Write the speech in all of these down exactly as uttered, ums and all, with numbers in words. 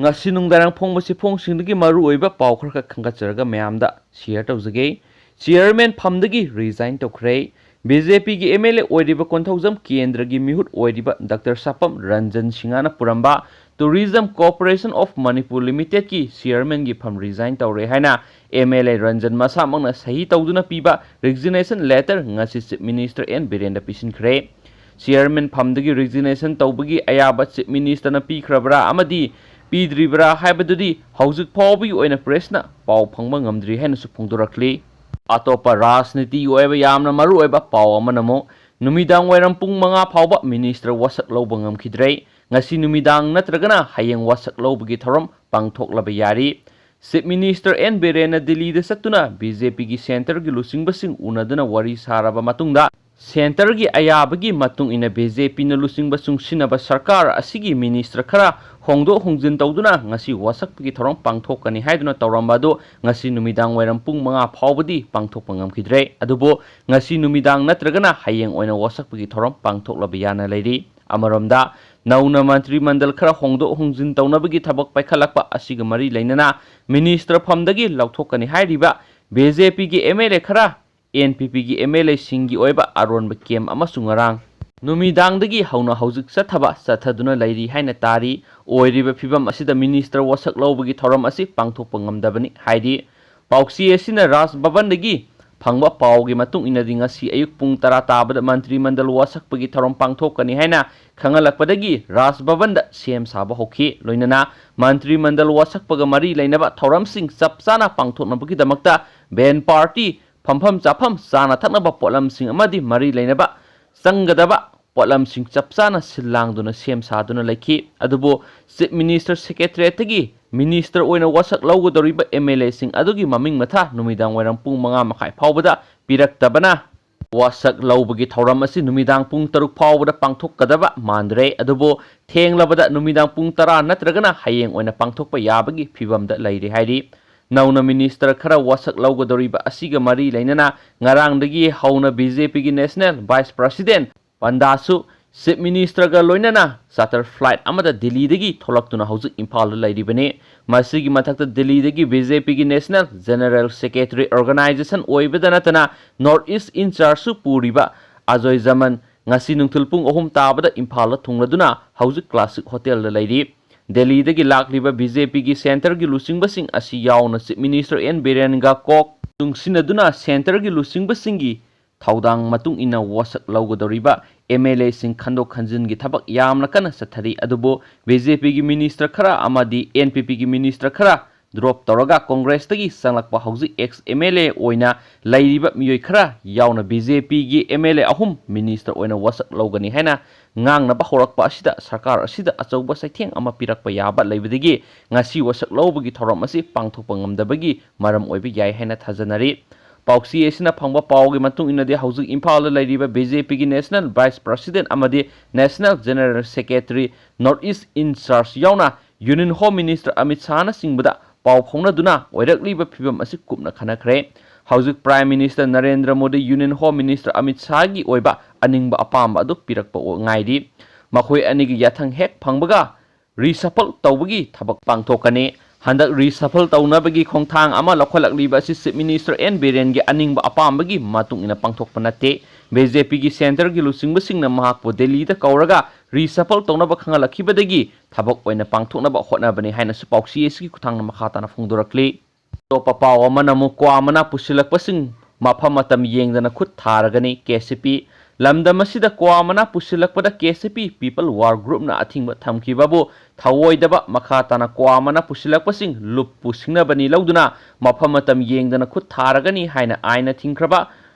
ꯉꯁꯤ ꯅꯨꯡꯗꯥꯡ ꯐꯣꯡꯕ ꯆꯦꯐꯣꯡꯁꯤꯡꯗꯒꯤ ꯃꯔꯨꯑꯣꯏꯕ ꯄꯥꯎ ꯈꯔꯈꯛ ꯈꯟꯒꯠꯆꯔꯒ ꯃꯌꯥꯝꯗ ꯁꯤꯌꯔ ꯇꯧꯖꯒꯦ꯫ ꯆꯤꯌꯔꯃꯦꯟ ꯐꯝꯗꯒꯤ ꯔꯤꯖꯥꯏꯟ ꯇꯧꯈ꯭ꯔꯦ꯫ ꯕꯤ ꯖꯦ ꯄꯤꯒꯤ ꯑꯦꯝ ꯑꯦꯜ ꯑꯦ ꯑꯣꯏꯔꯤꯕ ꯀꯣꯟꯊꯧꯖꯝ ꯀꯦꯟꯗ꯭ꯔꯒꯤ ꯃꯤꯍꯨꯠ ꯑꯣꯏꯔꯤꯕ ꯗꯥꯛꯇꯔ ꯁꯥꯄꯝ ꯔꯟꯖꯟ ꯁꯤꯡꯍꯅ ꯄꯨꯔꯝꯕ Tourism Corporation of Manipur Limitedꯀꯤ ꯆꯤꯌꯔꯃꯦꯟꯒꯤ ꯐꯝ ꯔꯤꯖꯥꯏꯟ ꯇꯧꯔꯦ ꯍꯥꯏꯅ ꯑꯦꯝ ꯑꯦꯜ ꯑꯦ ꯔꯟꯖꯟ ꯃꯁꯥꯃꯛꯅ ꯁꯍꯤ ꯇꯧꯗꯨꯅ ꯄꯤꯕ ꯔꯤꯖꯤꯒꯅꯦꯁꯟ ꯂꯦꯇꯔ ꯉꯁꯤ ꯆꯤꯐ ꯃꯤꯅꯤꯁꯇꯔ ꯑꯦꯟ ꯕꯤꯔꯦꯟꯗ ꯄꯤꯁꯤꯟꯈ꯭ꯔꯦ꯫ ꯆꯤꯌꯔꯃꯦꯟ ꯐꯝꯗꯒꯤ ꯔꯤꯖꯤꯒꯅꯦꯁꯟ ꯇꯧꯕꯒꯤ ꯑꯌꯥꯕ ꯆꯤꯐ ꯃꯤꯅꯤꯁꯇꯔꯅ ꯄꯤꯈ꯭ꯔꯕ꯭ꯔꯥ ꯑꯃꯗꯤ ꯄꯤꯗ꯭ꯔꯤꯕ꯭ꯔꯥ ꯍꯥꯏꯕꯗꯨꯗꯤ ꯍꯧꯖꯤꯛ ꯐꯥꯎꯕꯒꯤ ꯑꯣꯏꯅ ꯄ꯭ꯔꯦꯁꯅ ꯄꯥꯎ ꯐꯪꯕ ꯉꯝꯗ꯭ꯔꯤ ꯍꯥꯏꯅꯁꯨ ꯐꯣꯡꯗꯣꯔꯛꯂꯤ꯫ ꯑꯇꯣꯞꯄ ꯔꯥꯖꯅꯤꯇꯤꯒꯤ ꯑꯣꯏꯕ ꯌꯥꯝꯅ ꯃꯔꯨꯑꯣꯏꯕ ꯄꯥꯎ ꯑꯃꯅ ꯑꯃꯨꯛ ꯅꯨꯃꯤꯗꯥꯡ ꯋꯥꯏꯔꯝ ꯄꯨꯡ ꯃꯉꯥ ꯐꯥꯎꯕ ꯃꯤꯅꯤꯁꯇꯔ ꯋꯥꯁꯛ ꯂꯧꯕ ꯉꯝꯈꯤꯗ꯭ꯔꯦ꯫ ꯉꯁꯤ ꯅꯨꯃꯤꯗꯥꯡ ꯅꯠꯇ꯭ꯔꯒꯅ ꯍꯌꯦꯡ ꯋꯥꯁꯛ ꯂꯧꯕꯒꯤ ꯊꯧꯔꯝ ꯄꯥꯡꯊꯣꯛꯂꯕ ꯌꯥꯔꯤ꯫ ꯆꯤꯐ ꯃꯤꯅꯤꯁꯇꯔ ꯑꯦꯟ ꯕꯤꯔꯦꯟꯅ ꯗꯤꯜꯂꯤꯗ ꯆꯠꯇꯨꯅ ꯕꯤ ꯖꯦ ꯄꯤꯒꯤ ꯁꯦꯟꯇꯔꯒꯤ ꯂꯨꯆꯤꯡꯕꯁꯤꯡ ꯎꯅꯗꯨꯅ ꯋꯥꯔꯤ ꯁꯥꯔꯕ ꯃꯇꯨꯡꯗ, ꯁꯦꯟꯇꯔꯒꯤ ꯑꯌꯥꯕꯒꯤ ꯃꯇꯨꯡ ꯏꯟꯅ ꯕꯤ ꯖꯦ ꯄꯤꯅ ꯂꯨꯆꯤꯡꯕ ꯆꯨꯡꯁꯤꯟꯅꯕ ꯁꯔꯀꯥꯔ ꯑꯁꯤꯒꯤ ꯃꯤꯅꯤꯁꯇꯔ ꯈꯔ ꯍꯣꯡꯗꯣꯛ ꯍꯣꯡꯖꯤꯟ ꯇꯧꯗꯨꯅ ꯉꯁꯤ ꯋꯥꯁꯛꯄꯒꯤ ꯊꯧꯔꯝ ꯄꯥꯡꯊꯣꯛꯀꯅꯤ ꯍꯥꯏꯗꯨꯅ ꯇꯧꯔꯝꯕ ꯑꯗꯨ ꯉꯁꯤ ꯅꯨꯃꯤꯗꯥꯡ ꯋꯥꯏꯔꯝ ꯄꯨꯡ ꯃꯉꯥ ꯐꯥꯎꯕꯗꯤ ꯄꯥꯡꯊꯣꯛꯄ ꯉꯝꯈꯤꯗ꯭ꯔꯦ꯫ ꯑꯗꯨꯕꯨ ꯉꯁꯤ ꯅꯨꯃꯤꯗꯥꯡ ꯅꯠꯇ꯭ꯔꯒꯅ ꯍꯌꯦꯡ ꯑꯣꯏꯅ ꯋꯥꯁꯛꯄꯒꯤ ꯊꯧꯔꯝ ꯄꯥꯡꯊꯣꯛꯂꯕ ꯌꯥꯅ ꯂꯩꯔꯤ꯫ ꯑꯃꯔꯣꯝꯗ, ꯅꯧꯅ ꯃꯟꯇ꯭ꯔꯤ ꯃꯟꯗꯜ ꯈꯔ ꯍꯣꯡꯗꯣꯛ ꯍꯣꯡꯖꯤꯟ ꯇꯧꯅꯕꯒꯤ ꯊꯕꯛ ꯄꯥꯏꯈꯠꯂꯛꯄ ꯑꯁꯤꯒ ꯃꯔꯤ ꯂꯩꯅꯅ ꯃꯤꯅꯤꯁꯇꯔ ꯐꯝꯗꯒꯤ ꯂꯧꯊꯣꯛꯀꯅꯤ ꯍꯥꯏꯔꯤꯕ ꯕꯤ ꯖꯦ ꯄꯤꯒꯤ ꯑꯦꯝ ꯑꯦꯜ ꯑꯦ ꯈꯔ ꯑꯦꯟ ꯄꯤ ꯄꯤꯒꯤ ꯑꯦꯝ ꯑꯦꯜ ꯑꯦꯁꯤꯡꯒꯤ ꯑꯣꯏꯕ ꯑꯔꯣꯟꯕ ꯀꯦꯝ ꯑꯃꯁꯨ ꯉꯔꯥꯡ ꯅꯨꯃꯤꯗꯥꯡꯗꯒꯤ ꯍꯧꯅ ꯍꯧꯖꯤꯛ ꯆꯠꯊꯕ ꯆꯠꯊꯗꯨꯅ ꯂꯩꯔꯤ ꯍꯥꯏꯅ ꯇꯥꯔꯤ꯫ ꯑꯣꯏꯔꯤꯕ ꯐꯤꯕꯝ ꯑꯁꯤꯗ ꯃꯤꯅꯤꯁꯇꯔ ꯋꯥꯁꯛ ꯂꯧꯕꯒꯤ ꯊꯧꯔꯝ ꯑꯁꯤ ꯄꯥꯡꯊꯣꯛꯄ ꯉꯝꯗꯕꯅꯤ ꯍꯥꯏꯔꯤ꯫ ꯄꯥꯎꯆꯦ ꯑꯁꯤꯅ ꯔꯥꯖ ꯚꯕꯟꯗꯒꯤ ꯐꯪꯕ ꯄꯥꯎꯒꯤ ꯃꯇꯨꯡ ꯏꯟꯅꯗꯤ ꯉꯁꯤ ꯑꯌꯨꯛ ꯄꯨꯡ ꯇꯔꯥ ꯇꯥꯕꯗ ꯃꯟꯇ꯭ꯔꯤ ꯃꯟꯗꯜ ꯋꯥꯁꯛꯄꯒꯤ ꯊꯧꯔꯝ ꯄꯥꯡꯊꯣꯛꯀꯅꯤ ꯍꯥꯏꯅ ꯈꯪꯍꯜꯂꯛꯄꯗꯒꯤ ꯔꯥꯖ ꯚꯕꯟꯗ ꯁꯦꯝ ꯁꯥꯕ ꯍꯧꯈꯤ꯫ ꯂꯣꯏꯅꯅ ꯃꯟꯇ꯭ꯔꯤ ꯃꯟꯗꯜ ꯋꯥꯁꯛꯄꯒ ꯃꯔꯤ ꯂꯩꯅꯕ ꯊꯧꯔꯝꯁꯤꯡ ꯆꯞ ꯆꯥꯅ ꯄꯥꯡꯊꯣꯛꯅꯕꯒꯤꯗꯃꯛꯇ ꯕꯦꯟ ꯄꯥꯔꯇꯤ, ꯐꯝꯐꯝ ꯆꯥꯐꯝ, ꯆꯥꯅ ꯊꯛꯅꯕ ꯄꯣꯠꯂꯝꯁꯤꯡ ꯑꯃꯗꯤ ꯃꯔꯤ ꯂꯩꯅꯕ ꯆꯪꯒꯗꯕ ꯄꯣꯠꯂꯝꯁꯤꯡ ꯆꯞ ꯆꯥꯅ ꯁꯤꯜ ꯂꯥꯡꯗꯨꯅ ꯁꯦꯝ ꯁꯥꯗꯨꯅ ꯂꯩꯈꯤ꯫ ꯑꯗꯨꯕꯨ ꯆꯤꯐ ꯃꯤꯅꯤꯁꯇꯔ ꯁꯦꯀ꯭ꯔꯦꯇꯔꯤꯌꯦꯠꯇꯒꯤ ꯃꯤꯅꯤꯁꯇꯔ ꯑꯣꯏꯅ ꯋꯥꯁꯛ ꯂꯧꯒꯗꯧꯔꯤꯕ ꯑꯦꯝ ꯑꯦꯜ ꯑꯦꯁꯤꯡ ꯑꯗꯨꯒꯤ ꯃꯃꯤꯡ ꯃꯊꯥ ꯅꯨꯃꯤꯗꯥꯡ ꯋꯥꯏꯔꯝ ꯄꯨꯡ ꯃꯉꯥ ꯃꯈꯥꯏ ꯐꯥꯎꯕꯗ ꯄꯤꯔꯛꯇꯕꯅ ꯋꯥꯁꯛ ꯂꯧꯕꯒꯤ ꯊꯧꯔꯝ ꯑꯁꯤ ꯅꯨꯃꯤꯗꯥꯡ ꯄꯨꯡ ꯇꯔꯨꯛ ꯐꯥꯎꯕꯗ ꯄꯥꯡꯊꯣꯛꯀꯗꯕ ꯃꯥꯟꯗ꯭ꯔꯦ꯫ ꯑꯗꯨꯕꯨ ꯊꯦꯡꯂꯕꯗ ꯅꯨꯃꯤꯗꯥꯡ ꯄꯨꯡ ꯇꯔꯥ ꯅꯠꯇ꯭ꯔꯒꯅ ꯍꯌꯦꯡ ꯑꯣꯏꯅ ꯄꯥꯡꯊꯣꯛꯄ ꯌꯥꯕꯒꯤ ꯐꯤꯕꯝꯗ ꯂꯩꯔꯦ ꯍꯥꯏꯔꯤ꯫ ꯅꯧꯅ ꯃꯤꯅꯤꯁꯇꯔ ꯈꯔ ꯋꯥꯁꯛ ꯂꯧꯒꯗꯧꯔꯤꯕ ꯑꯁꯤꯒ ꯃꯔꯤ ꯂꯩꯅꯅ ꯉꯔꯥꯡꯗꯒꯤ ꯍꯧꯅ ꯕꯤ ꯖꯦ ꯄꯤꯒꯤ ꯅꯦꯁꯅꯦꯜ ꯚꯥꯏꯁ ꯄ꯭ꯔꯁꯤꯗꯦꯟ ꯄꯟꯗꯥꯁꯨ Chief Ministerꯒ ꯂꯣꯏꯅꯅ charter flight ꯑꯃꯗ ꯗꯤꯜꯂꯤꯗꯒꯤ ꯊꯣꯛꯂꯛꯇꯨꯅ ꯍꯧꯖꯤꯛ ꯏꯝꯐꯥꯜꯗ ꯂꯩꯔꯤꯕꯅꯤ꯫ ꯃꯁꯤꯒꯤ ꯃꯊꯛꯇ ꯗꯤꯜꯂꯤꯗꯒꯤ BJPꯒꯤ National General Secretary Organization ꯑꯣꯏꯕꯗ ꯅꯠꯇꯅ North East in chargeꯁꯨ ꯄꯨꯔꯤꯕ ꯑꯖꯣꯏ ꯖꯃꯟ ꯉꯁꯤ ꯅꯨꯡꯊꯤꯜ ꯄꯨꯡ ꯑꯍꯨꯝ ꯇꯥꯕꯗ ꯏꯝꯐꯥꯜꯗ ꯊꯨꯡꯂꯗꯨꯅ ꯍꯧꯖꯤꯛ Classic Hotelꯗ ꯂꯩꯔꯤ꯫ ꯗꯦꯜꯂꯤꯗꯒꯤ ꯂꯥꯛꯂꯤꯕ BJPꯒꯤ centreꯒꯤ ꯂꯨꯆꯤꯡꯕꯁꯤꯡ ꯑꯁꯤ ꯌꯥꯎꯅ Chief Minister N ꯕꯤꯔꯦꯟꯒ ꯀꯣꯛ ꯆꯨꯡꯁꯤꯟꯅꯗꯨꯅ centreꯒꯤ ꯂꯨꯆꯤꯡꯕꯁꯤꯡꯒꯤ ꯊꯧꯗꯥꯡ ꯃꯇꯨꯡ ꯏꯟꯅ ꯋꯥꯁꯛ ꯂꯧꯒꯗꯧꯔꯤꯕ MLAꯁꯤꯡ ꯈꯟꯗꯣꯛ ꯈꯟꯖꯤꯟꯒꯤ ꯊꯕꯛ ꯌꯥꯝꯅ ꯀꯟꯅ ꯆꯠꯊꯔꯤ꯫ ꯑꯗꯨꯕꯨ BJPꯒꯤ minister ꯈꯔ ꯑꯃꯗꯤ NPPꯒꯤ minister ꯈꯔ drop ꯇꯧꯔꯒ Congressꯇꯒꯤ ꯆꯪꯂꯛꯄ ꯍꯧꯖꯤꯛ ex MLA ꯑꯣꯏꯅ ꯂꯩꯔꯤꯕ ꯃꯤꯑꯣꯏ ꯈꯔ ꯌꯥꯎꯅ BJPꯒꯤ MLA ꯑꯍꯨꯝ minister ꯑꯣꯏꯅ ꯋꯥꯁꯛ ꯂꯧꯒꯅꯤ ꯍꯥꯏꯅ ꯉꯥꯡꯅꯕ ꯍꯧꯔꯛꯄ ꯑꯁꯤꯗ ꯁꯔꯀꯥꯔ ꯑꯁꯤꯗ ꯑꯆꯧꯕ ꯆꯩꯊꯦꯡ ꯑꯃ ꯄꯤꯔꯛꯄ ꯌꯥꯕ ꯂꯩꯕꯗꯒꯤ ꯉꯁꯤ ꯋꯥꯁꯛ ꯂꯧꯕꯒꯤ ꯊꯧꯔꯝ ꯑꯁꯤ ꯄꯥꯡꯊꯣꯛꯄ ꯉꯝꯗꯕꯒꯤ ꯃꯔꯝ ꯑꯣꯏꯕ ꯌꯥꯏ ꯍꯥꯏꯅ ꯊꯥꯖꯅꯔꯤ꯫ ꯄꯥꯎꯆꯦ ꯑꯁꯤꯅ ꯐꯪꯕ ꯄꯥꯎꯒꯤ ꯃꯇꯨꯡ ꯏꯟꯅꯗꯤ ꯍꯧꯖꯤꯛ ꯏꯝꯐꯥꯜꯗ ꯂꯩꯔꯤꯕ BJPꯒꯤ National Vice President ꯑꯃꯗꯤ National General Secretary, North East in charge ꯌꯥꯎꯅ Union Home Minister ꯑꯃꯤꯠ ꯁꯥꯍꯅꯆꯤꯡꯕꯗ ꯄꯥꯎ ꯐꯥꯎꯅꯗꯨꯅ ꯑꯣꯏꯔꯛꯂꯤꯕ ꯐꯤꯕꯝ ꯑꯁꯤ ꯀꯨꯞꯅ ꯈꯟꯅꯈ꯭ꯔꯦ꯫ ꯍꯧꯖꯤꯛ Prime Minister Narendra Modi Union Home Minister Amit ꯁꯥꯍꯒꯤ ꯑꯣꯏꯕ ꯑꯅꯤꯡꯕ ꯑꯄꯥꯝꯕ ꯑꯗꯨ ꯄꯤꯔꯛꯄ ꯉꯥꯏꯔꯤ꯫ ꯃꯈꯣꯏ ꯑꯅꯤꯒꯤ ꯌꯥꯊꯪ ꯍꯦꯛ ꯐꯪꯕꯒ reshuffle ꯇꯧꯕꯒꯤ ꯊꯕꯛ ꯄꯥꯡꯊꯣꯛꯀꯅꯤ꯫ ꯍꯟꯗꯛ reshuffle ꯇꯧꯅꯕꯒꯤ ꯈꯣꯡꯊꯥꯡ ꯑꯃ ꯂꯧꯈꯠꯂꯛꯂꯤꯕ ꯑꯁꯤ Chief Minister N ꯕꯤꯔꯦꯟꯒꯤ ꯑꯅꯤꯡꯕ ꯑꯄꯥꯝꯕꯒꯤ ꯃꯇꯨꯡ ꯏꯟꯅ ꯄꯥꯡꯊꯣꯛꯄ ꯅꯠꯇꯦ꯫ BJPꯒꯤ centreꯒꯤ ꯂꯨꯆꯤꯡꯕꯁꯤꯡꯅ ꯃꯍꯥꯛꯄꯨ ꯗꯦꯜꯂꯤꯗ ꯀꯧꯔꯒ reshuffle ꯇꯧꯅꯕ ꯈꯪꯍꯜꯂꯛꯈꯤꯕꯗꯒꯤ ꯊꯕꯛ ꯑꯣꯏꯅ ꯄꯥꯡꯊꯣꯛꯅꯕ ꯍꯣꯠꯅꯕꯅꯤ ꯍꯥꯏꯅꯁꯨ ꯄꯥꯎꯆꯦ ꯑꯁꯤꯒꯤ ꯈꯨꯠꯊꯥꯡꯗ ꯃꯈꯥ ꯇꯥꯅ ꯐꯣꯡꯗꯣꯔꯛꯂꯤ꯫ ꯑꯇꯣꯞꯄ ꯄꯥꯎ ꯑꯃꯅ ꯑꯃꯨꯛ ꯀ꯭ꯋꯥ ꯃꯅꯥ ꯄꯨꯁꯤꯜꯂꯛꯄꯁꯤꯡ ꯃꯐꯝ ꯃꯇꯝ ꯌꯦꯡꯗꯅ ꯈꯨꯠ ꯊꯥꯔꯒꯅꯤ꯫ KCP ꯂꯝꯗꯝ ꯑꯁꯤꯗ ꯀ꯭ꯋꯥ ꯃꯅꯥ ꯄꯨꯁꯤꯜꯂꯛꯄꯗ KCP People War Groupꯅ ꯑꯊꯤꯡꯕ ꯊꯝꯈꯤꯕꯕꯨ ꯊꯧꯑꯣꯏꯗꯕ, ꯃꯈꯥ ꯇꯥꯅ ꯀ꯭ꯋꯥ ꯃꯅꯥ ꯄꯨꯁꯤꯜꯂꯛꯄꯁꯤꯡ ꯂꯨꯞꯄꯨ ꯁꯤꯡꯅꯕꯅꯤ ꯂꯧꯗꯨꯅ ꯃꯐꯝ ꯃꯇꯝ ꯌꯦꯡꯗꯅ ꯈꯨꯠ ꯊꯥꯔꯒꯅꯤ ꯍꯥꯏꯅ ꯑꯥꯏꯟꯅ ꯊꯤꯡꯈ꯭ꯔꯕ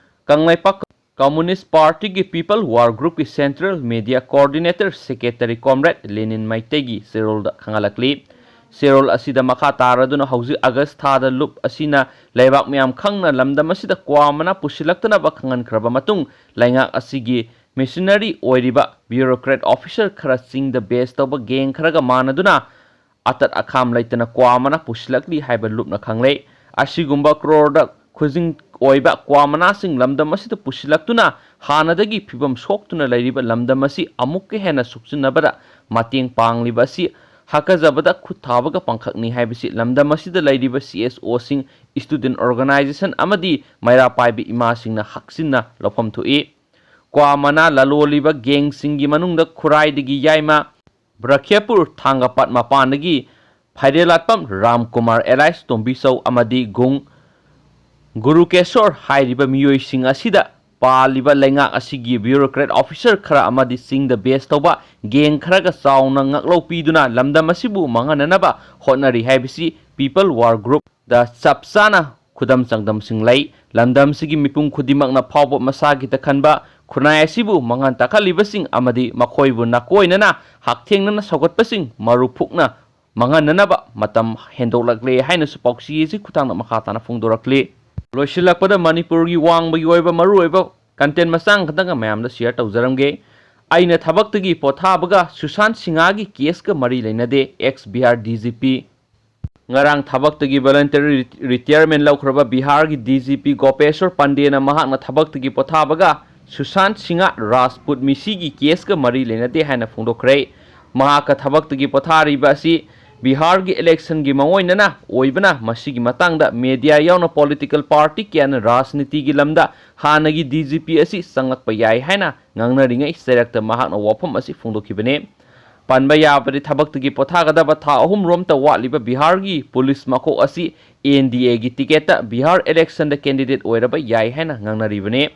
Kangleipak Communist Partyꯒꯤ People War Groupꯀꯤ Central Media Coordinator Secretary Comrade ꯂꯦꯅꯤꯟ ꯃꯩꯇꯩꯒꯤ ꯆꯦꯔꯣꯜꯗ ꯈꯪꯍꯜꯂꯛꯂꯤ꯫ ꯆꯦꯔꯣꯜ ꯑꯁꯤꯗ ꯃꯈꯥ ꯇꯥꯔꯗꯨꯅ ꯍꯧꯖꯤꯛ ꯑꯥꯒꯁ ꯊꯥꯗ ꯂꯨꯞ ꯑꯁꯤꯅ ꯂꯩꯕꯥꯛ ꯃꯤꯌꯥꯝ ꯈꯪꯅ ꯂꯝꯗꯝ ꯑꯁꯤꯗ ꯀ꯭ꯋꯥ ꯃꯅꯥ ꯄꯨꯁꯤꯜꯂꯛꯇꯅꯕ ꯈꯪꯍꯟꯈ꯭ꯔꯕ ꯃꯇꯨꯡ, ꯂꯩꯉꯥꯛ ꯑꯁꯤꯒꯤ missionary ꯑꯣꯏꯔꯤꯕ bureaucrat officer ꯈꯔ ꯆꯤꯡꯗ base ꯇꯧꯕ gang ꯈꯔꯒ ꯃꯥꯟꯅꯗꯨꯅ ꯑꯇꯠ ꯑꯈꯥꯝ ꯂꯩꯇꯅ ꯀ꯭ꯋꯥ ꯃꯅꯥ ꯄꯨꯁꯤꯜꯂꯛꯂꯤ ꯍꯥꯏꯕ ꯂꯨꯞꯅ ꯈꯪꯂꯦ꯫ ꯑꯁꯤꯒꯨꯝꯕ ꯀ꯭ꯔꯣꯔꯗ ꯈꯨꯖꯤꯡ ꯑꯣꯏꯕ ꯀ꯭ꯋꯥ ꯃꯅꯥꯁꯤꯡ ꯂꯝꯗꯝ ꯑꯁꯤꯗ ꯄꯨꯁꯤꯜꯂꯛꯇꯨꯅ ꯍꯥꯟꯅꯗꯒꯤ ꯐꯤꯕꯝ ꯁꯣꯛꯇꯨꯅ ꯂꯩꯔꯤꯕ ꯂꯝꯗꯝ ꯑꯁꯤ ꯑꯃꯨꯛꯀ ꯍꯦꯟꯅ ꯁꯣꯛꯆꯤꯟꯅꯕꯗ ꯃꯇꯦꯡ ꯄꯥꯡꯂꯤꯕ ꯑꯁꯤ ꯍꯥꯀꯖꯕꯗ ꯈꯨꯠ ꯊꯥꯕꯒ ꯄꯥꯡꯈꯛꯅꯤ ꯍꯥꯏꯕꯁꯤ ꯂꯝꯗꯝ ꯑꯁꯤꯗ ꯂꯩꯔꯤꯕ ꯁꯤ ꯑꯦꯁ ꯑꯣꯁꯤꯡ, ꯁ꯭ꯇꯨꯗꯦꯟꯠ ꯑꯣꯔꯒꯅꯥꯏꯖꯦꯁꯟ ꯑꯃꯗꯤ ꯃꯩꯔꯥ ꯄꯥꯏꯕꯤ ꯏꯃꯥꯁꯤꯡꯅ ꯍꯛꯆꯤꯟꯅ ꯂꯧꯐꯝ ꯊꯣꯛꯏ꯫ ꯀ꯭ꯋꯥ ꯃꯅꯥ ꯂꯂꯣꯜꯂꯤꯕ ꯒꯦꯡꯁꯤꯡꯒꯤ ꯃꯅꯨꯡꯗ ꯈꯨꯔꯥꯏꯗꯒꯤ ꯌꯥꯏꯃ, ꯕ꯭ꯔꯈ꯭ꯌꯄꯨꯔ ꯊꯥꯡꯒꯄꯥꯠ ꯃꯄꯥꯟꯗꯒꯤ ꯐꯥꯏꯔꯦꯜꯂꯥꯠꯄꯝ ꯔꯥꯝꯀꯨꯃꯥꯔ ꯑꯦꯂꯥꯏꯁ ꯇꯣꯝꯕꯤꯆꯧ ꯑꯃꯗꯤ ꯒꯨꯡ ꯒꯨꯔꯨꯀꯦꯁꯣꯔ ꯍꯥꯏꯔꯤꯕ ꯃꯤꯑꯣꯏꯁꯤꯡ ꯑꯁꯤꯗ ꯄꯥꯜꯂꯤꯕ ꯂꯩꯉꯥꯛ ꯑꯁꯤꯒꯤ bureaucrat officer ꯈꯔ ꯑꯃꯗꯤ ꯆꯤꯡꯗ base ꯇꯧꯕ ꯒꯦꯡ ꯈꯔꯒ ꯆꯥꯎꯅ ꯉꯛꯂꯧ ꯄꯤꯗꯨꯅ ꯂꯝꯗꯝ ꯑꯁꯤꯕꯨ ꯃꯥꯡꯍꯟꯅꯅꯕ ꯍꯣꯠꯅꯔꯤ ꯍꯥꯏꯕꯁꯤ People War Group ꯗ ꯆꯞ ꯆꯥꯅ ꯈꯨꯗꯝ ꯆꯥꯡꯗꯝꯁꯤꯡ ꯂꯩ꯫ ꯂꯝꯗꯝꯁꯤꯒꯤ ꯃꯤꯄꯨꯝ ꯈꯨꯗꯤꯡꯃꯛꯅ ꯐꯥꯎꯕ ꯃꯁꯥꯒꯤ ꯇꯛꯈꯟꯕ ꯈꯨꯟꯅꯥꯏ ꯑꯁꯤꯕꯨ ꯃꯥꯡꯍꯟ ꯇꯥꯛꯍꯜꯂꯤꯕꯁꯤꯡ ꯑꯃꯗꯤ ꯃꯈꯣꯏꯕꯨ ꯅꯥꯀꯣꯏꯅꯅ ꯍꯛꯊꯦꯡꯅꯅ ꯁꯧꯒꯠꯄꯁꯤꯡ ꯃꯔꯨ ꯐꯨꯛꯅ ꯃꯥꯡꯍꯟꯅꯅꯕ ꯃꯇꯝ ꯍꯦꯟꯗꯣꯛꯂꯛꯂꯦ ꯍꯥꯏꯅꯁꯨ ꯄꯥꯎꯆꯦ ꯑꯁꯤ ꯈꯨꯠꯊꯥꯡꯗ ꯃꯈꯥ ꯇꯥꯅ ꯐꯣꯡꯗꯣꯔꯛꯂꯤ꯫ ꯂꯣꯏꯁꯤꯜꯂꯛꯄꯗ ꯃꯅꯤꯄꯨꯔꯒꯤ ꯋꯥꯡꯃꯒꯤ ꯑꯣꯏꯕ ꯃꯔꯨꯑꯣꯏꯕ content ꯃꯆꯥ ꯈꯛꯇꯪꯒ ꯃꯌꯥꯝꯗ share ꯇꯧꯖꯔꯝꯒꯦ꯫ ꯑꯩꯅ ꯊꯕꯛꯇꯒꯤ ꯄꯣꯊꯥꯕꯒ ꯁꯨꯁꯥꯟ ꯁꯤꯡꯍꯒꯤ case ꯀ ꯃꯔꯤ ꯂꯩꯅꯗꯦ, ex Bihar D G P꯫ ꯉꯔꯥꯡ ꯊꯕꯛꯇꯒꯤ voluntary retirement ꯂꯧꯈ꯭ꯔꯕ ꯕꯤꯍꯥꯔꯒꯤ D G P ꯒꯣꯄꯦꯁꯣꯔ ꯄꯟꯗꯦꯅ ꯃꯍꯥꯛꯅ ꯊꯕꯛꯇꯒꯤ ꯄꯣꯊꯥꯕꯒ ꯁꯨꯁꯥꯟ ꯁꯤꯡꯍ ꯔꯥꯖꯄꯨꯠ ꯃꯤꯁꯤꯒꯤ case ꯀ ꯃꯔꯤ ꯂꯩꯅꯗꯦ ꯍꯥꯏꯅ ꯐꯣꯡꯗꯣꯛꯈ꯭ꯔꯦ꯫ ꯃꯍꯥꯛꯀ ꯊꯕꯛꯇꯒꯤ ꯄꯣꯊꯥꯔꯤꯕ ꯑꯁꯤ ꯕꯤꯍꯥꯔꯒꯤ election ꯒꯤ ꯃꯥꯡꯑꯣꯏꯅꯅ ꯑꯣꯏꯕꯅ, ꯃꯁꯤꯒꯤ ꯃꯇꯥꯡꯗ media ꯌꯥꯎꯅ political party ꯀꯌꯥꯅ ꯔꯥꯖꯅꯤꯇꯤꯒꯤ ꯂꯝꯗ ꯍꯥꯟꯅꯒꯤ D G P ꯑꯁꯤ ꯆꯪꯂꯛꯄ ꯌꯥꯏ ꯍꯥꯏꯅ ꯉꯥꯡꯅꯔꯤꯉꯩ ꯆꯩꯔꯛꯇ ꯃꯍꯥꯛꯅ ꯋꯥꯐꯝ ꯑꯁꯤ ꯐꯣꯡꯗꯣꯛꯈꯤꯕꯅꯤ꯫ ꯄꯟꯕ ꯌꯥꯕꯗꯤ, ꯊꯕꯛꯇꯒꯤ ꯄꯣꯊꯥꯒꯗꯕ ꯊꯥ ꯑꯍꯨꯝ ꯔꯣꯝꯇ ꯋꯥꯠꯂꯤꯕ ꯕꯤꯍꯥꯔꯒꯤ ꯄꯨꯂꯤꯁ ꯃꯀꯣꯛ ꯑꯁꯤ N D A ꯒꯤ ticket ꯇ ꯕꯤꯍꯥꯔ election ꯗ candidate ꯑꯣꯏꯔꯕ ꯌꯥꯏ ꯍꯥꯏꯅ ꯉꯥꯡꯅꯔꯤꯕꯅꯤ꯫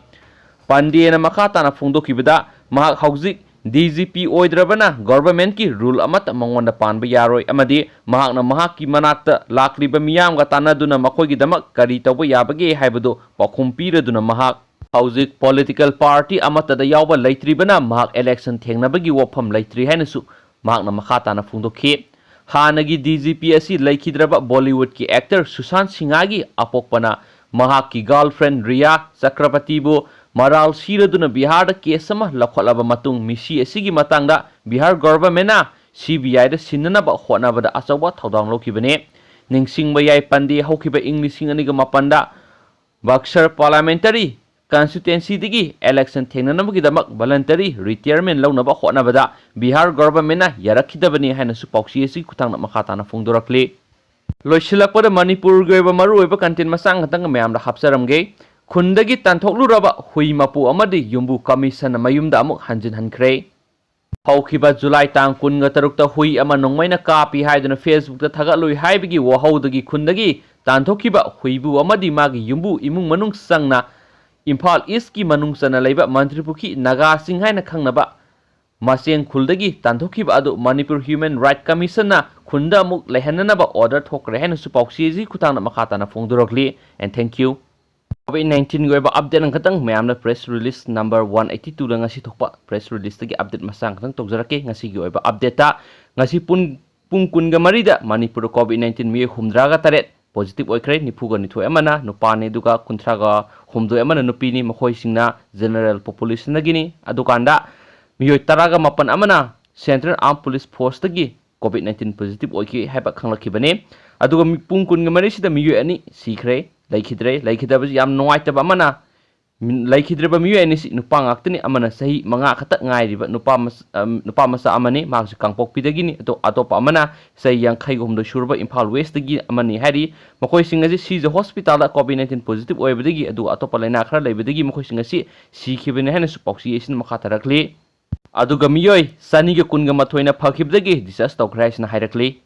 ꯄꯟꯗꯦꯅ ꯃꯈꯥ ꯇꯥꯅ ꯐꯣꯡꯗꯣꯛꯈꯤꯕꯗ, ꯃꯍꯥꯛ ꯍꯧꯖꯤꯛ D G P ꯑꯣꯏꯗ꯭ꯔꯕꯅ government ꯀꯤ rule ꯑꯃꯠꯇ ꯃꯉꯣꯟꯗ ꯄꯥꯟꯕ ꯌꯥꯔꯣꯏ ꯑꯃꯗꯤ ꯃꯍꯥꯛꯅ ꯃꯍꯥꯛꯀꯤ ꯃꯅꯥꯛꯇ ꯂꯥꯛꯂꯤꯕ ꯃꯤꯌꯥꯝꯒ ꯇꯥꯟꯅꯗꯨꯅ ꯃꯈꯣꯏꯒꯤꯗꯃꯛ ꯀꯔꯤ ꯇꯧꯕ ꯌꯥꯕꯒꯦ ꯍꯥꯏꯕꯗꯨ ꯄꯥꯎꯈꯨꯝ ꯄꯤꯔꯗꯨꯅ ꯃꯍꯥꯛ ꯍꯧꯖꯤꯛ political party ꯑꯃꯠꯇꯗ ꯌꯥꯎꯕ ꯂꯩꯇ꯭ꯔꯤꯕꯅ ꯃꯍꯥꯛ election ꯊꯦꯡꯅꯕꯒꯤ ꯋꯥꯐꯝ ꯂꯩꯇ꯭ꯔꯤ ꯍꯥꯏꯅꯁꯨ ꯃꯍꯥꯛꯅ ꯃꯈꯥ ꯇꯥꯅ ꯐꯣꯡꯗꯣꯛꯈꯤ꯫ ꯍꯥꯟꯅꯒꯤ D G P ꯑꯁꯤ ꯂꯩꯈꯤꯗ꯭ꯔꯕ Bollywood ꯀꯤ actor ꯁꯨꯁꯥꯟ ꯁꯤꯡꯍꯒꯤ ꯑꯄꯣꯛꯄꯅ ꯃꯍꯥꯛꯀꯤ girlfriend ꯔꯤꯌꯥ ꯆꯀ꯭ꯔꯕꯇꯤꯕꯨ ꯃꯔꯥꯜ ꯁꯤꯔꯗꯨꯅ ꯕꯤꯍꯥꯔꯗ case ꯑꯃ ꯂꯧꯈꯠꯂꯕ ꯃꯇꯨꯡ, ꯃꯤꯁꯤ ꯑꯁꯤꯒꯤ ꯃꯇꯥꯡꯗ ꯕꯤꯍꯥꯔ government ꯅ C B I ꯗ ꯁꯤꯟꯅꯅꯕ ꯍꯣꯠꯅꯕꯗ ꯑꯆꯧꯕ ꯊꯧꯗꯥꯡ ꯂꯧꯈꯤꯕꯅꯤ꯫ ꯅꯤꯡꯁꯤꯡꯕ ꯌꯥꯏ, ꯄꯟꯗꯦ ꯍꯧꯈꯤꯕ ꯏꯪ ꯂꯤꯁꯤꯡ ꯑꯅꯤꯒ ꯃꯥꯄꯟꯗ ꯕꯛꯁꯔ ꯄꯥꯔꯂꯥꯃꯦꯟꯇꯔꯤ ꯀꯟꯁꯇꯤꯇ꯭ꯋꯦꯟꯁꯤꯗꯒꯤ ꯏꯂꯦꯛꯁꯟ ꯊꯦꯡꯅꯅꯕꯒꯤꯗꯃꯛ ꯚꯣꯂꯟꯇꯔꯤ ꯔꯤꯇꯥꯌꯔꯃꯦꯟ ꯂꯧꯅꯕ ꯍꯣꯠꯅꯕꯗ ꯕꯤꯍꯥꯔ ꯒꯣꯚꯔꯟꯃꯦꯟꯠꯅ ꯌꯥꯔꯛꯈꯤꯗꯕꯅꯤ ꯍꯥꯏꯅꯁꯨ ꯄꯥꯎꯆꯦ ꯑꯁꯤꯒꯤ ꯈꯨꯠꯊꯥꯡꯗ ꯃꯈꯥ ꯇꯥꯅ ꯐꯣꯡꯗꯣꯔꯛꯂꯤ꯫ ꯂꯣꯏꯁꯤꯜꯂꯛꯄꯗ ꯃꯅꯤꯄꯨꯔꯒꯤ ꯑꯣꯏꯕ ꯃꯔꯨꯑꯣꯏꯕ content ꯃꯆꯥ ꯈꯛꯇꯪ ꯃꯌꯥꯝꯗ ꯍꯥꯞꯆꯔꯝꯒꯦ꯫ ꯈꯨꯟꯗꯒꯤ ꯇꯥꯟꯊꯣꯛꯂꯨꯔꯕ ꯍꯨꯏ ꯃꯄꯨ ꯑꯃꯗꯤ ꯌꯨꯝꯕꯨ ꯀꯃꯤꯁꯟꯅ ꯃꯌꯨꯝꯗ ꯑꯃꯨꯛ ꯍꯟꯖꯤꯟꯍꯟꯈ꯭ꯔꯦ꯫ ꯍꯧꯈꯤꯕ ꯖꯨꯂꯥꯏ ꯇꯥꯡ ꯀꯨꯟꯒ ꯇꯔꯨꯛꯇ ꯍꯨꯏ ꯑꯃ ꯅꯣꯡꯃꯩꯅ ꯀꯥꯞꯄꯤ ꯍꯥꯏꯗꯨꯅ Facebook ꯇ ꯊꯥꯒꯠꯂꯨꯏ ꯍꯥꯏꯕꯒꯤ ꯋꯥꯍꯧꯗꯒꯤ ꯈꯨꯟꯗꯒꯤ ꯇꯥꯟꯊꯣꯛꯈꯤꯕ ꯍꯨꯏꯕꯨ ꯑꯃꯗꯤ ꯃꯥꯒꯤ ꯌꯨꯝꯕꯨ ꯏꯃꯨꯡ ꯃꯅꯨꯡ ꯆꯪꯅ ꯏꯝꯐꯥꯜ ꯏꯁꯀꯤ ꯃꯅꯨꯡ ꯆꯟꯅ ꯂꯩꯕ ꯃꯟꯇ꯭ꯔꯤꯄꯨꯈ꯭ꯔꯤ ꯅꯥꯒꯥꯁꯤꯡ ꯍꯥꯏꯅ ꯈꯪꯅꯕ ꯃꯆꯦꯡ ꯈꯨꯜꯗꯒꯤ ꯇꯥꯟꯊꯣꯛꯈꯤꯕ ꯑꯗꯨ ꯃꯅꯤꯄꯨꯔ ꯍ꯭ꯌꯨꯃꯦꯟ ꯔꯥꯏꯠ ꯀꯃꯤꯁꯟꯅ ꯈꯨꯟꯗ ꯑꯃꯨꯛ ꯂꯩꯍꯟꯅꯅꯕ order ꯊꯣꯛꯈ꯭ꯔꯦ ꯍꯥꯏꯅꯁꯨ ꯄꯥꯎꯆꯦ ꯑꯁꯤꯒꯤ ꯈꯨꯠꯊꯥꯡꯗ ꯃꯈꯥ ꯇꯥꯅ ꯐꯣꯡꯗꯣꯔꯛꯂꯤ꯫ And thank you꯫ COVID nineteen ꯒꯤ ꯑꯣꯏꯕ update ꯑꯃꯈꯛꯇꯪ ꯃꯌꯥꯝꯅ press release number one eighty two ꯗ ꯉꯁꯤ ꯊꯣꯛꯄ press release ꯇꯒꯤ update ꯃꯆꯥ ꯑꯃꯈꯛꯇꯪ ꯇꯧꯖꯔꯛꯀꯦ꯫ ꯉꯁꯤꯒꯤ ꯑꯣꯏꯕ update ꯇ ꯉꯁꯤ ꯄꯨꯡ, ꯄꯨꯡ ꯀꯨꯟꯒ ꯃꯔꯤꯗ ꯃꯅꯤꯄꯨꯔꯗ COVID nineteen ꯃꯤꯑꯣꯏ ꯍꯨꯝꯗ꯭ꯔꯥꯒ ꯇꯔꯦꯠ positive ꯑꯣꯏꯈ꯭ꯔꯦ꯫ ꯅꯤꯐꯨꯒ ꯅꯤꯊꯣꯏ ꯑꯃꯅ ꯅꯨꯄꯥꯅꯤ, ꯑꯗꯨꯒ ꯀꯨꯟꯊ꯭ꯔꯥꯒ ꯍꯨꯝꯗꯣꯏ ꯑꯃꯅ ꯅꯨꯄꯤꯅꯤ꯫ ꯃꯈꯣꯏꯁꯤꯡꯅ general population ꯗꯒꯤꯅꯤ꯫ ꯑꯗꯨꯀꯥꯟꯗ ꯃꯤꯑꯣꯏ ꯇꯔꯥꯒ ꯃꯥꯄꯟ ꯑꯃꯅ Central Armed Police Force ꯇꯒꯤ COVID nineteen positive ꯑꯣꯏꯈꯤ ꯍꯥꯏꯕ ꯈꯪꯂꯛꯈꯤꯕꯅꯤ꯫ ꯑꯗꯨꯒ ꯃꯤ-, ꯄꯨꯡ ꯀꯨꯟꯒ ꯃꯔꯤꯁꯤꯗ ꯃꯤꯑꯣꯏ ꯑꯅꯤ ꯁꯤꯈ꯭ꯔꯦ, ꯂꯩꯈꯤꯗ꯭ꯔꯦ꯫ ꯂꯩꯈꯤꯗꯕꯁꯤ ꯌꯥꯝ ꯅꯨꯡꯉꯥꯏꯇꯕ ꯑꯃꯅ, ꯃꯤ-, ꯂꯩꯈꯤꯗ꯭ꯔꯕ ꯃꯤꯑꯣꯏ ꯑꯅꯤꯁꯤ ꯅꯨꯄꯥ ꯉꯥꯛꯇꯅꯤ꯫ ꯑꯃꯅ ꯆꯍꯤ ꯃꯉꯥ ꯈꯛꯇ ꯉꯥꯏꯔꯤꯕ ꯅꯨꯄꯥ ꯃꯆ-, ꯑꯝ, ꯅꯨꯄꯥ ꯃꯆꯥ ꯑꯃꯅꯤ, ꯃꯍꯥꯛꯁꯤ ꯀꯥꯡꯄꯣꯛꯄꯤꯗꯒꯤꯅꯤ꯫ ꯑꯗꯣ ꯑꯇꯣꯞꯄ ꯑꯃꯅ ꯆꯍꯤ ꯌꯥꯡꯈꯩꯒ ꯍꯨꯝꯗꯣꯏ ꯁꯨꯔꯕ ꯏꯝꯐꯥꯜ West ꯇꯒꯤ ꯑꯃꯅꯤ ꯍꯥꯏꯔꯤ꯫ ꯃꯈꯣꯏꯁꯤꯡ ꯑꯁꯤ ꯁꯤꯖ hospital ꯗ COVID nineteen positive ꯑꯣꯏꯕꯗꯒꯤ, ꯑꯗꯨꯒ ꯑꯇꯣꯞꯄ ꯂꯥꯏꯅꯥ ꯈꯔ ꯂꯩꯕꯗꯒꯤ ꯃꯈꯣꯏꯁꯤꯡ ꯑꯁꯤ ꯁꯤꯈꯤꯕꯅꯤ ꯍꯥꯏꯅꯁꯨ ꯄꯥꯎꯆꯦ ꯑꯁꯤꯅ ꯃꯈꯥ ꯇꯥꯔꯛꯂꯤ꯫ ꯑꯗꯨꯒ ꯃꯤꯑꯣꯏ ꯆꯅꯤꯒ ꯀꯨꯟꯒ ꯃꯥꯊꯣꯏꯅ ꯐꯈꯤꯕꯗꯒꯤ discharge ꯇꯧꯈ꯭ꯔꯦ ꯍꯥꯏꯁꯤꯅ ꯍꯥꯏꯔꯛꯂꯤ꯫